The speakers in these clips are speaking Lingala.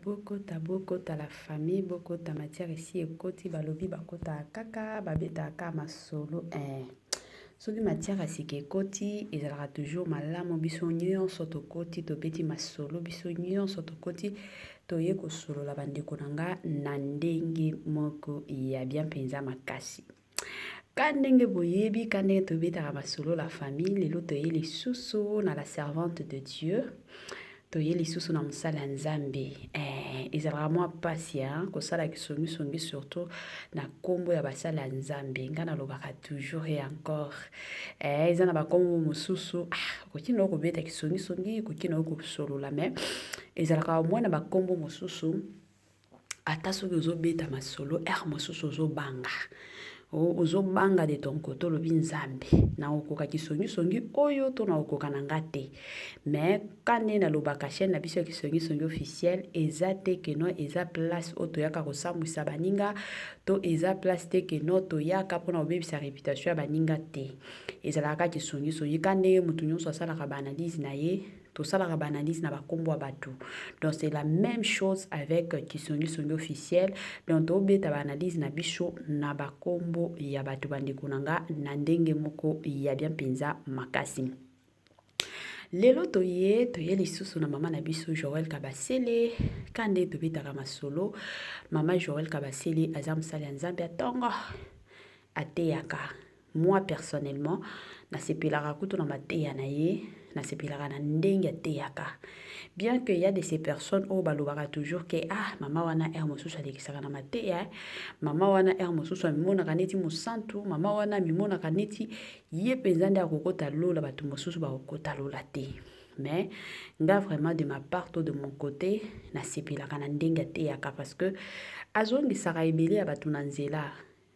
Bokota bokota la famille bokota matière esi ekoti balobi bakotaka kaka babetaka kaka masolo eh. Soki matière ya sika ekoti ezalaka toujours malamu biso nyonso tokoti tobeti masolo biso nyonso tokoti toye kosolola bandeko na nga na ndenge moko ya bien mpenza makasi. Ka ndenge boyebi ka ndenge tobetaka masolo la famille lelo toye lisusu na la servante de Dieu toye lisusu na mosala ya Nzambe eh, ezalaka mwa mpasi kosala kisongisongi surtout na nkombo ya basali ya Nzambe ngai nalobaka toujours et encore eh, eza na bakombo mosusu ah, okoki na yo kobeta kisongisongi okoki na yo kosolola mais ezalaka mwa na bakombo mosusu Ata soki ozo beta masolo heure mosusu ozo banga ozo banga de ton cote olobi nzambe nakokoka kisongisongi oyo to nakokoka na nga te mais ka nde nalobaka chaîne na biso ya kisongisongi officiel eza te que non eza place oyo toyaka kosambwisa baninga to eza place te que non toyaka mpona kobebisa reputation ya baninga te ezalaka kaka kisongisongi ka ndenge moto nyonso asalaka ba analyse na ye Tosalaka ba analyse na ba kombo ya batu donc c'est la meme chose avec kisongi songi officiel donc tobeta ba analyse na biso na ba kombo ya batu ba ndeko na nga na ndenge moko ya bien penza makasi. Lelo toye toye lisusu na mama na biso Joël Kabasele ka nde tobetaka masolo mama Joël Kabasele aza mosali ya Nzambe ya tongo ateyaka Moi personnellement nasepelaka kutu na mateya na ye, nasepelaka na ndenge ateyaka. Bien que ya de ces personnes oyo balobaka toujours que ah mama wana heure mosusu alekisaka na mateya, mama wana heure mosusu amimonaka neti mosantu, mama wana amimonaka neti ye mpenza nde akokota lola bato mosusu bakokota lola te. Mais nga vraiment de ma part to de mon cote nasepelaka na ndenge ateyaka parce que azongisaka ebele ya bato na nzela.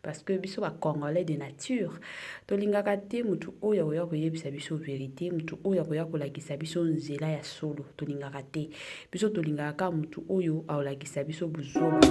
Parce que biso ba congolais de nature tolingaka te mutu oyo akoya koyebisa biso verite, mutu oyo akoya kolakisa biso nzela ya solo tolingaka te. Biso tolingaka kaka mutu oyo akolakisa biso buzoba.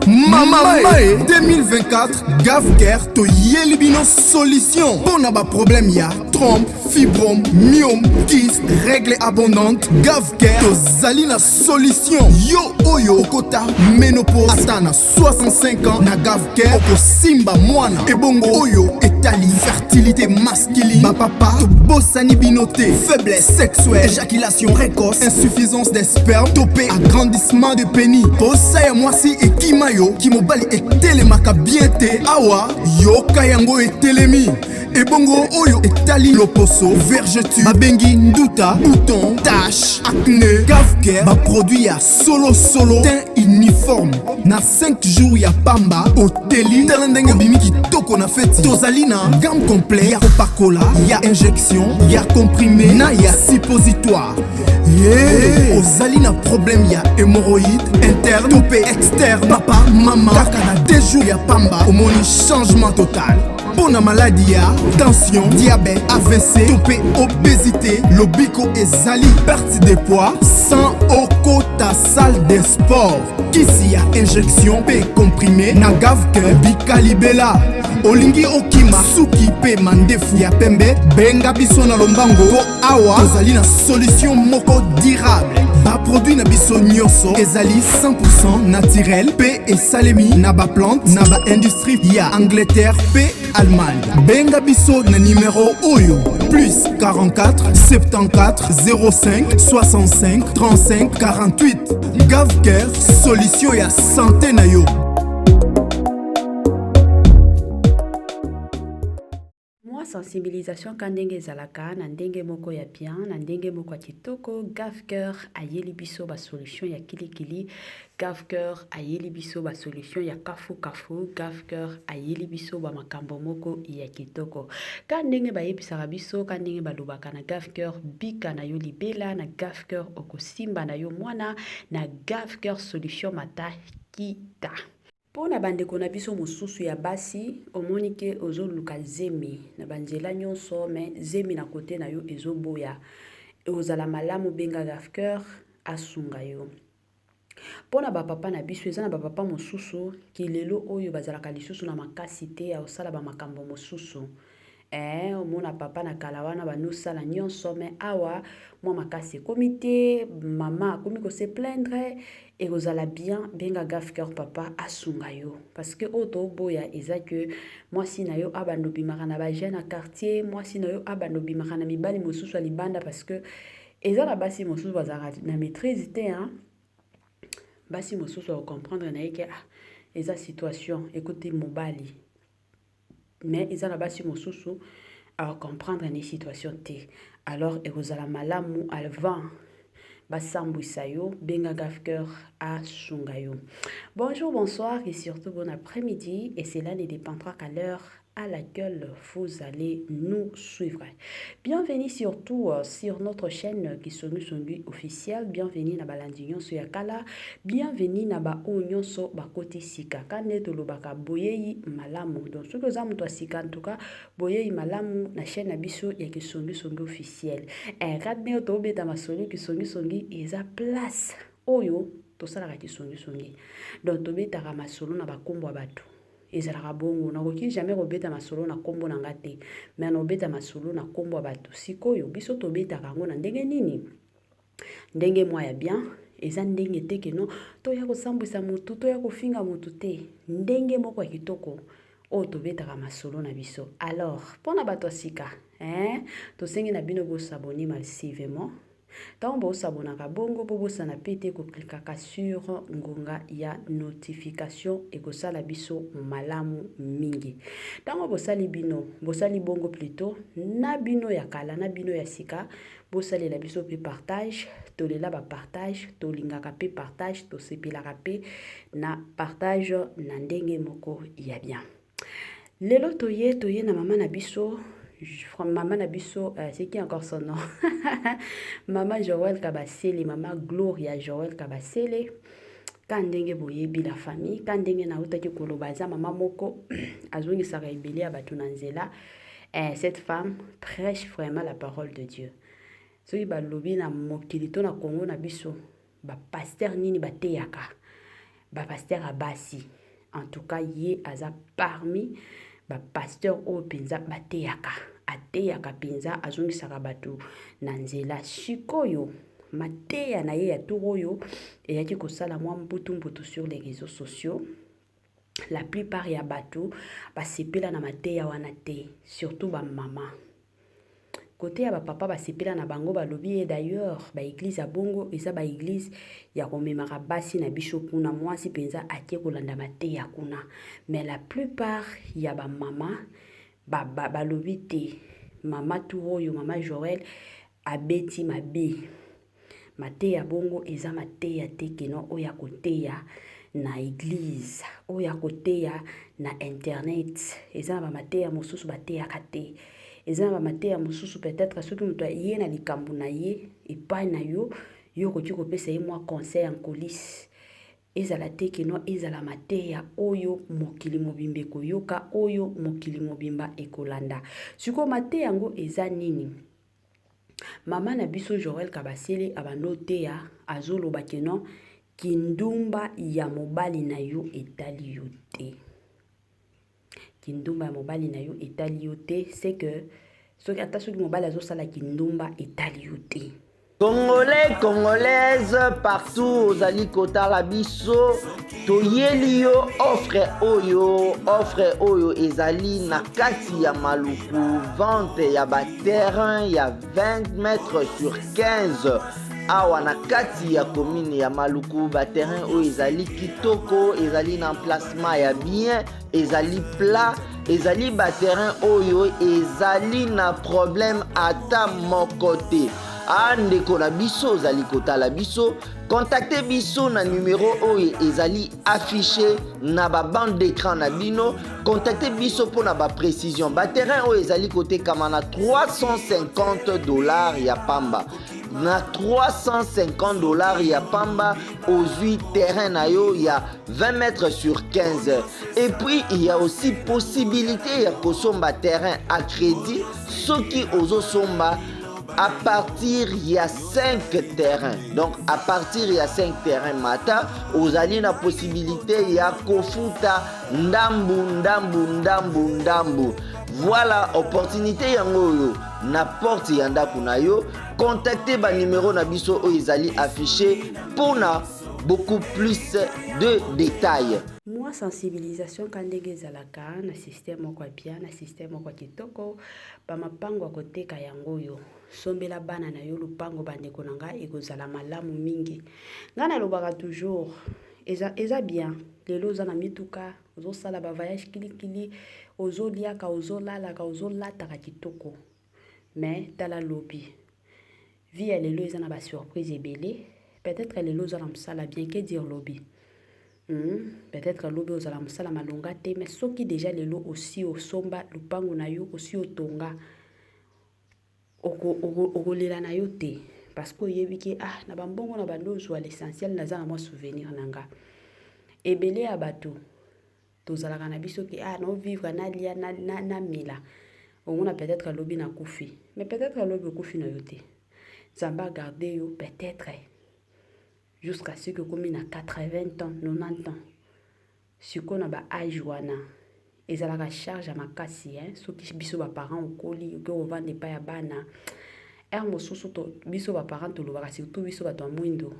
Mama Mae 2024 Gavcare toyeli bino solution mpo na ba problème ya trompe, fibrome, myome, kyste, règle abondante. Gavcare tozali na solution. Yo oyo okota ménopause ata na 65 ans na Gavcare okosimba mwana. Ebongo oyo etali fertilité masculine, bapapa tobosani bino te. Faiblesse sexuelle, éjaculation précoce, insuffisance des spermes to mpe agrandissement de pénis. Posa ya mwasi ekima yo, kimobali etelemaka bien te. Awa yoka yango etelemi. Ebongo oyo etali loposo, vergeture, babengi nduta, bouton, tache, acne, Gavcare ba produit ya solo solo, teint uniforme na 5 jours ya pamba oteli. Tala ndenge obimi kitoko na feti. Tozali na gamme complet ya kopakola, ya injection, ya comprimé na ya suppositoire. Yeah. Ozali na problème ya hémorroïde interne to pe externe, papa mama, kaka na 2 jours ya pamba omoni changement total. Mpo na maladi ya tension, diabète, AVC to mpe obésité, lobiko ezali perte de poids sans okota salle de sport. Kisi ya injection mpe comprimé na Gavcare bikalibela. Olingi okima suki mpe mandefu ya pembe, benga biso na lombango mpo awa tozali na solution moko durable. Ba produit na biso nyonso ezali 100% naturel mpe esalemi na ba plante na ba industrie ya Angleterre mpe Allemagne. Benga biso na numero oyo plus 44 74 05 65 35 48. Gavcare, solution ya santé na yo. Mwa sensibilisation ka ndenge ezalaka na ndenge moko ya bien, na ndenge moko ya kitoko, Gavcœur ayeli biso ba solution ya kilikili, Gavcœur ayeli biso ba solution ya kafu kafu, Gavcœur ayeli biso ba makambo moko ya kitoko. Ka ndenge bayebisaka biso, ka ndenge balobaka na Gavcœur, bika na yo libela, na Gavcœur okosimba na yo mwana, na Gavcœur solution mata kita. Po na bandeko na biso mosusu ya basi, omoni ke ozo luka zemi na ba nzela nionso mais zemi na cote na yo ezo boya, ekozala malamu benga Gafcoeur asunga yo. Po na ba papa na biso, eza na ba papa mosusu ki lelo oyo bazalaka lisusu na makasi te ya kosala ba makambo mosusu. Eh, omona papa na kala wana banosala nyonso me awa mwa makasi ekomi te, mama akomi kose plaindre. Ekozala bien, benga Gaf Cœur papa asunga yo, parce que oyo toboya eza que mwasi na yo abanda obimaka na bajeune na quartier, mwasi na yo abanda obimaka na mibali mosusu ya libanda, parce que eza na basi mosusu bazalaka na maîtrise te, hein? Basi mosusu akocomprendre na ye ke ah, eza situation ekoti mobali, mais eza na basi mosusu akocomprendre na situation te. Alors ekozala malamu, avant basambwisa yo, benga Gaf Cœur asunga yo. Bonjour, bonsoir et surtout bon après-midi, et cela ne dépendra qu'à l'heure à laquelle vous allez nous suivre. Bienvenue surtout sur notre chaîne Kisongi Songi officielle. Bienvenue na balandi nyonso ya kala. Bienvenue na ba oyo nyonso bakoti sika. Kande tolobaka boyeyi malamu. Donc soki oza moto ya sika, en tout cas boyeyi malamu na chaîne na biso ya Kisongi Songi officielle. Eh, kande tobeta masolo Kisongi Songi eza place oyo tosalaka Kisongi Songi. Donc tobetaka masolo na bakombo ya bato. Ezalaka bongo, nakoki jamais kobeta masolo na nkombo na nga te, me nobeta masolo na nkombo ya bato. Sikoyo biso tobetaka yango na ndenge nini? Ndenge mwa ya bien, eza ndenge te keno toya kosambwisa motu, toya kofinga motu te. Ndenge moko ya kitoko oyo tobetaka masolo na biso. Alors mpona bato ya sika, eh, tosengi na bino bosabonner massivement. Ntango bosabonaka bongo, bobosana mpe te koklikaka sur ngonga ya notification, ekosala biso malamu mingi. Ntango bosali bino bosali bongo, plutôt na bino ya kala na bino ya sika, bosalela biso mpe partage. Tolela bapartage, tolingaka mpe partage, tosepelaka mpe na partage na ndenge moko ya bien. Lelo toye na mama na biso, mama na biso, c'est qui encore son nom? Mama Joël Kabasele, mama Gloria Joël Kabasele. Ka ndenge boyebi la famille, ka ndenge nautaki koloba, aza mama moko azongisaka ebele ya bato na nzela. Eh, cette femme prêche vraiment la parole de Dieu. Soki balobi na mokili to na Kongo na biso bapasteur nini bateyaka, bapasteur ya basi, en tout cas ye aza parmi bapasteur oyo mpenza bateyaka, ateyaka mpenza, azongisaka bato na nzela. Sikoyo mateya na ye ya tour oyo eyaki kosala mwa mbutu-mbutu sur les réseaux sociaux. La plupart ya bato basepela na mateya wana te, surtout bamama. Kote ya bapapa basepela na bango, balobi ye d'ailleurs baeglise ya bongo eza baeglise ya komemaka basi na biso kuna, mwasi mpenza ake kolanda mateya kuna. Mais la plupart ya bamama balobi te, mama tour oyo mama Joel abeti mabe. Mateya bongo eza mateya te keno oyo ya koteya na église, oyo ya koteya na internet. Eza na bamateya mosusu bateyaka te, eza na bamateya mosusu peut-être soki moto aye na likambo na ye epai na yo, yo okoki kopesa ye mwa conseil en coulisse. Ezala te keno ezala mateya oyo mokili mobimba ekoyoka, oyo mokili mobimba ekolanda. Sikoyo mateya yango eza nini? Mama na biso Joël Kabasele abandi oteya, azoloba keno kindumba ya mobali na yo etali yo te, kindumba ya mobali na yo etali yo te. C'est que soki ata soki mobali azosala kindumba, etali yo te. Congolais, Congolaise partout ozali kotala biso, toyeli yo offre oyo. Offre oyo ezali na kati ya Maluku, vente ya baterrain ya 20 mètres sur 15 awa na kati ya commune ya Maluku. Baterrain oyo ezali kitoko, ezali na emplacement ya bien, ezali plat, ezali baterrain oyo ezali na problème ata moko te. A ndeko na biso ozali kotala biso, contacte biso na numero oyo ezali affiché na babande d'écran na bino. Contacte biso mpona baprécision. Baterrain oyo ezali kotekama na 350 $ ya pamba. Na 350 $ ya pamba, ozwi terrain na yo ya 20 mètres sur 15. Et puis il y a aussi possibilité ya kosomba terrain à crédit soki ozosomba à partir ya 5 terrains. Donc à partir ya 5 terrains mata, ozali na possibilité ya kofuta ndambu ndambu ndambu ndambu. Voilà opportunité yango oyo na porte ya ndako na yo. Contacte ba numero na biso oyo ezali affiché mpona beaucoup plus de détails. Mwa sensibilisation ka ndenge ezalaka na système moko ya bien, na système moko ya kitoko, ba mapango ya koteka yango oyo. Sombela bana na yo lupango bandeko na nga, ekozala malamu mingi. Nga nalobaka toujours, eza, eza bien lelo oza na mituka, ozosala ba voyage kilikili, ozoliaka, ozolalaka, ozolataka kitoko, mais tala lobi. Vie ya lelo eza na ba surprise ebele. Peut-être lelo oza na mosala bien, que dire lobi? Peut-être lobi ozala mosala malonga te, mais soki déjà lelo osi osomba lupango na yo, osi otonga, okolela na yo te, parce que oyebi ke ah, na bambongo na bando ozwa, l'essentiel naza na mwa souvenir na nga. Ebele ya bato tozalaka na biso ke ah, naovivre, nalia, namela, omona peut-être alobi nakufi, mais peut-être alobi okufi na yo te. Nzambe agarde yo peut-être jusqu'à ce que okomi na 80 ans, 90 ans. Sikoyo na ba âge wana ezalaka charge ya makasi, hein? Soki biso baparent okoli, oke kovanda epai ya bana, heure mosusu biso baparent tolobaka, surtout biso bato ya mwindo,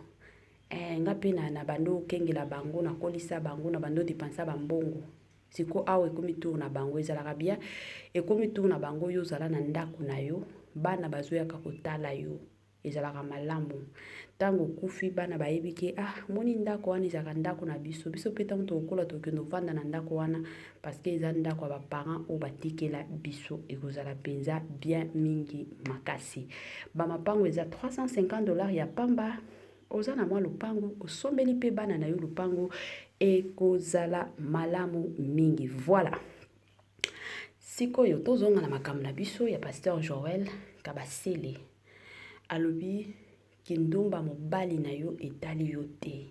nga mpe na bando okengela bango, nakolisa bango, na bando dépenser bambongo. Sikoyo awa ekomi tour na bango. Ezalaka bien, ekomi tour na bango, yo ozala na ndako na yo, bana bazoyaka kotala yo, ezalaka malamu. Ntango okufi, bana bayebi ke ah, moni ndako wana ezalaka ndako na biso. Biso mpe ntango tokokola, tokende ovanda na ndako wana, parce que eza ndako ya baparent oyo batikela biso. Ekozala mpenza bien mingi makasi. Bamapango eza 350 $ ya pamba. Oza na mwa lupangu, osombeli mpe bana na yo lupangu, ekozala malamu mingi. Voilà, sikoyo tozonga na makambo na biso ya pasteur Joel Kabasele. Alobi kindumba mobali na yo etali yo te.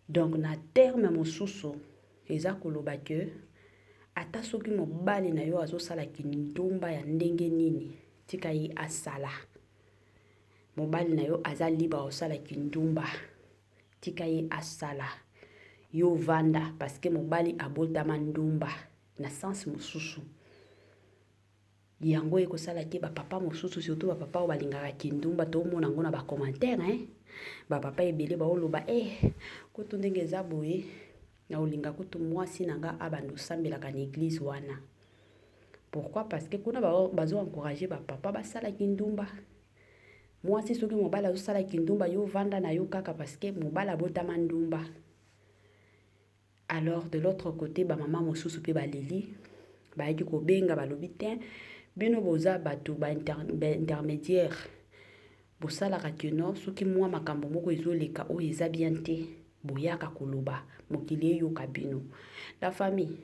Donc na terme mosusu eza koloba ke ata soki mobali na yo azosala kindumba ya ndenge nini, tika ye asala. Mobali na yo aza libre kosala kindumba, tika ye asala, yo vanda, parce que mobali abotama ndumba. Na sens mosusu, yango ekosala ke bapapa mosusu, surtout bapapa oyo balingaka kindumba, tomona yango na bacommentaire, hein? Bapapa ebele baoloba e kutu ndenge eza boye, na olinga kutu mwasi na nga abanda osambelaka na église wana. Pourquoi? Parce que kuna bazo encourage bapapa basala kindumba. Mwasi, soki mobali azosala kindumba, yo vanda na yo kaka, parce que mobali abotama ndumba. Alors de l'autre côté, bamama mosusu mpe baleli, bayaki kobenga, balobi te bino boza bato baintermédiaire, bosalaka keno soki mwa makambo moko ezoleka oyo eza bien te, boyaka koloba, mokili eyoka bino. La famille,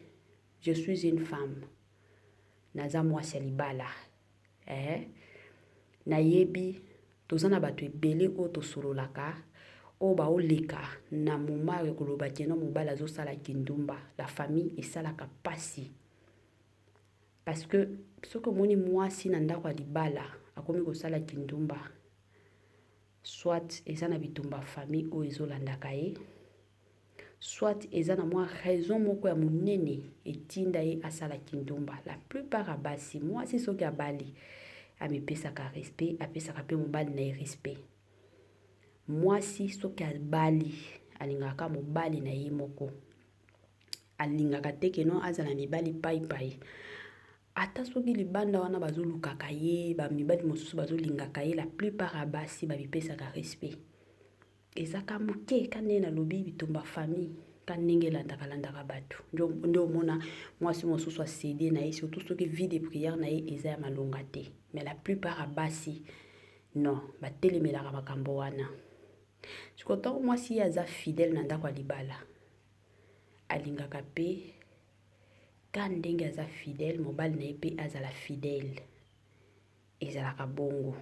je suis une femme, naza mwasi ya libala, eh? Nayebi toza na bato ebele oyo tosololaka, oyo baoleka na moma ya koloba keno mobali azosala kindumba. La famille, esalaka mpasi, parce que soki omoni mwasi na ndako ya libala akomi kosala kindumba, soit eza na bitumba famille oyo ezolandaka ye, soit eza na mwa raison moko ya monene etinda ye asala kindumba. La plupart ya basi, mwasi soki abali, amipesaka respect, apesaka mpe mobali na ye respect. Mwasi soki abali, alingaka mobali na ye moko, alingaka te keno azala mibali paipai. Ata soki libanda wana bazolukaka ye, bamibali mosusu bazolingaka ye, la plupart ya basi bamipesaka respect. Ezaka moke ka ndenge nalobi, bitumba famille ka ndenge elandaka landaka bato, nde omona mwasi mosusu acéder na ye, surtout soki vie de prière na ye eza ya malonga te. Mais la plupart ya basi, non, batelemelaka makambo wana. Sikoyo ntango mwasi ye aza fidèle na ndako ya libala, alingaka mpe ka ndenge aza fidèle, mobali na ye mpe azala fidèle. Ezalaka bongo.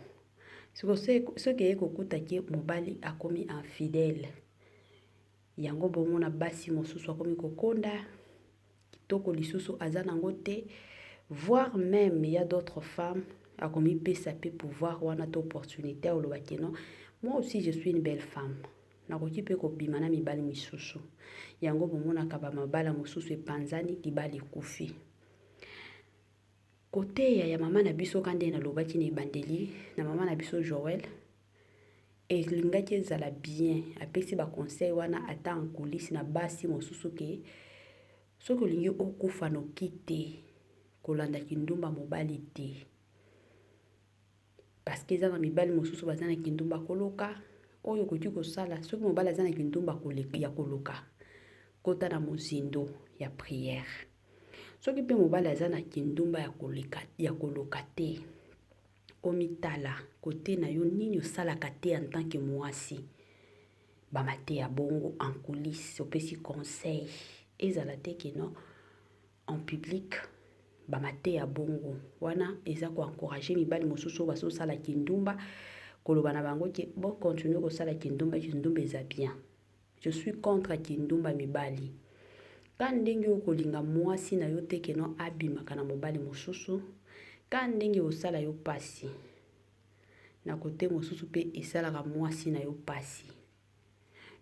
Soki eye kokuta ke mobali akomi infidèle, yango bomona basi mosusu akomi kokonda kitoko lisusu aza nango te, voire même ya d'autres femmes akomipesa mpe pouvoir wana to opportunité, olobaki non, moi aussi je suis une belle femme, nakoki mpe kobima na mibali misusu. Yango bomonaka bamabala mosusu epanzani, libala ekufi. Koteya ya mama na biso ka nde nalobaki na ebandeli na mama na biso Joël elingaki ezala bien apesi ba conseil wana ata en coulisse na basi mosusu ke soki olingi okufa noki te kolanda kindumba mobali te parce que eza na mibali mosusu baza na kindumba koloka oyo okoki kosala soki mobali aza na kindumba ya koloka kota na mozindo ya prière. Soki pe mobali aza na kindumba ya koleka ya koloka te omitala kote na yo nini osalaka te en tant que muasi ba mateya bongo en coulisse opesi conseil ezala te que non en public ba mateya bongo wana eza ko encourager mibali mosusu oyo bazosala kindumba koloba na bango ke bo continuer kosala kindumba kindumba eza bien. Je suis contre kindumba mibali. Ka ndenge okolinga muasi na yo te que non abimaka na mobali mosusu, ka ndenge ekosala yo pasi, na cote mosusu pe esalaka muasi na yo pasi.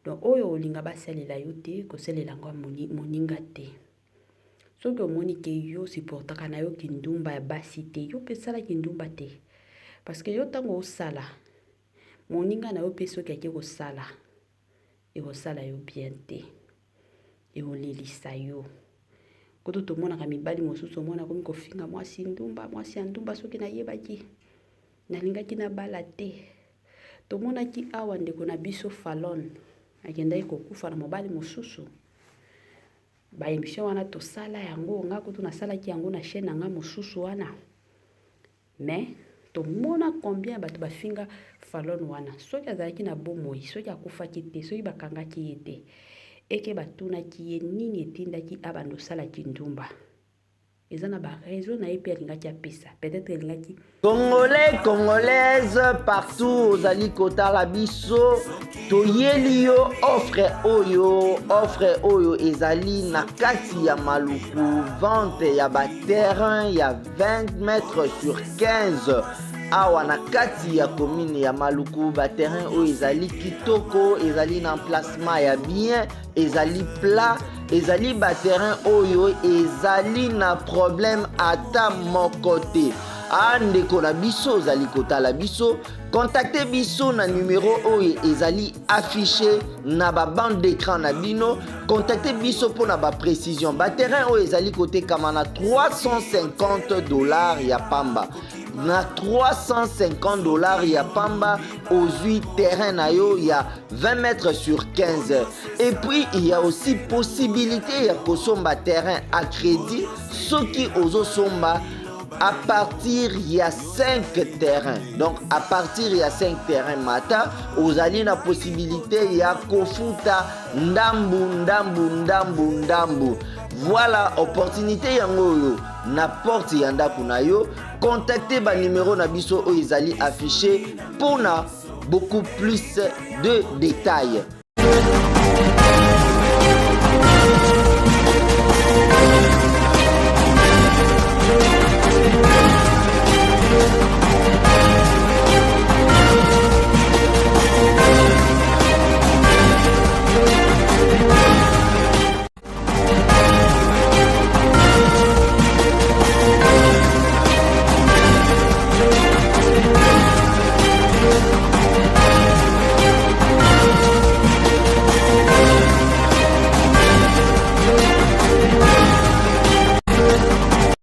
Donc oyo olinga basalela yo te, kosalela yango moninga te. Soki omoni ke yo supportaka na yo kindumba ya basi te, yo pe sala kindumba te. Parce que yo tango osala, Moninga na yo pe soki ake kosala ekosala yo bien te ekolelisa yo kutu tomonaka mibali mosusu omona akomi kofinga mwasi ndumba mwasi ya ndumba soki nayebaki nalingaki nabala te tomonaki awa ndeko na biso Falon akendaki kokufa na mobali mosusu ba emission wana tosala yango nga kutu nasalaki yango na chaîne na nga mosusu wana Mais tomona combien bato bafinga Falon wana soki azalaki na bomoi soki akufaki te soki bakangaki ye te eke batunaki ye nini etindaki abanda osala kindumba eza na ba raison na ye mpe alingaki apesa peut-être elingaki Congolais, Congolaise, partout ozali kotala biso, toyeli yo offre oyo, offre oyo ezali na kati ya Maluku, vente ya ba terrain ya 20 mètres sur 15 awa na kati ya commune ya Maluku. Ba terrain oyo ezali kitoko, ezali na emplacement ya bien, ezali plat, ezali ba terrain oyo ezali na problème ata moko te. A ndeko na biso ozali kotala biso, contacte biso na numero oyo ezali affiché na ba bande d'écran na bino. Contacte biso mpo na ba précision. Ba terrain oyo ezali kotekama na 350 $ ya pamba. Na 350 $ ya pamba ozwi terrain na yo ya 20 mètres sur 15. Et puis il y a aussi possibilité ya kosomba terrain à crédit soki ozosomba à partir ya 5 terrains. Donc à partir ya 5 terrains mata ozali na possibilité ya kofuta ndambu ndambu ndambu ndambu. Voilà opportunité yango oyo na porte ya ndako na yo. Contactez ba numéro na biso oyo ezali affiché pour na beaucoup plus de détails.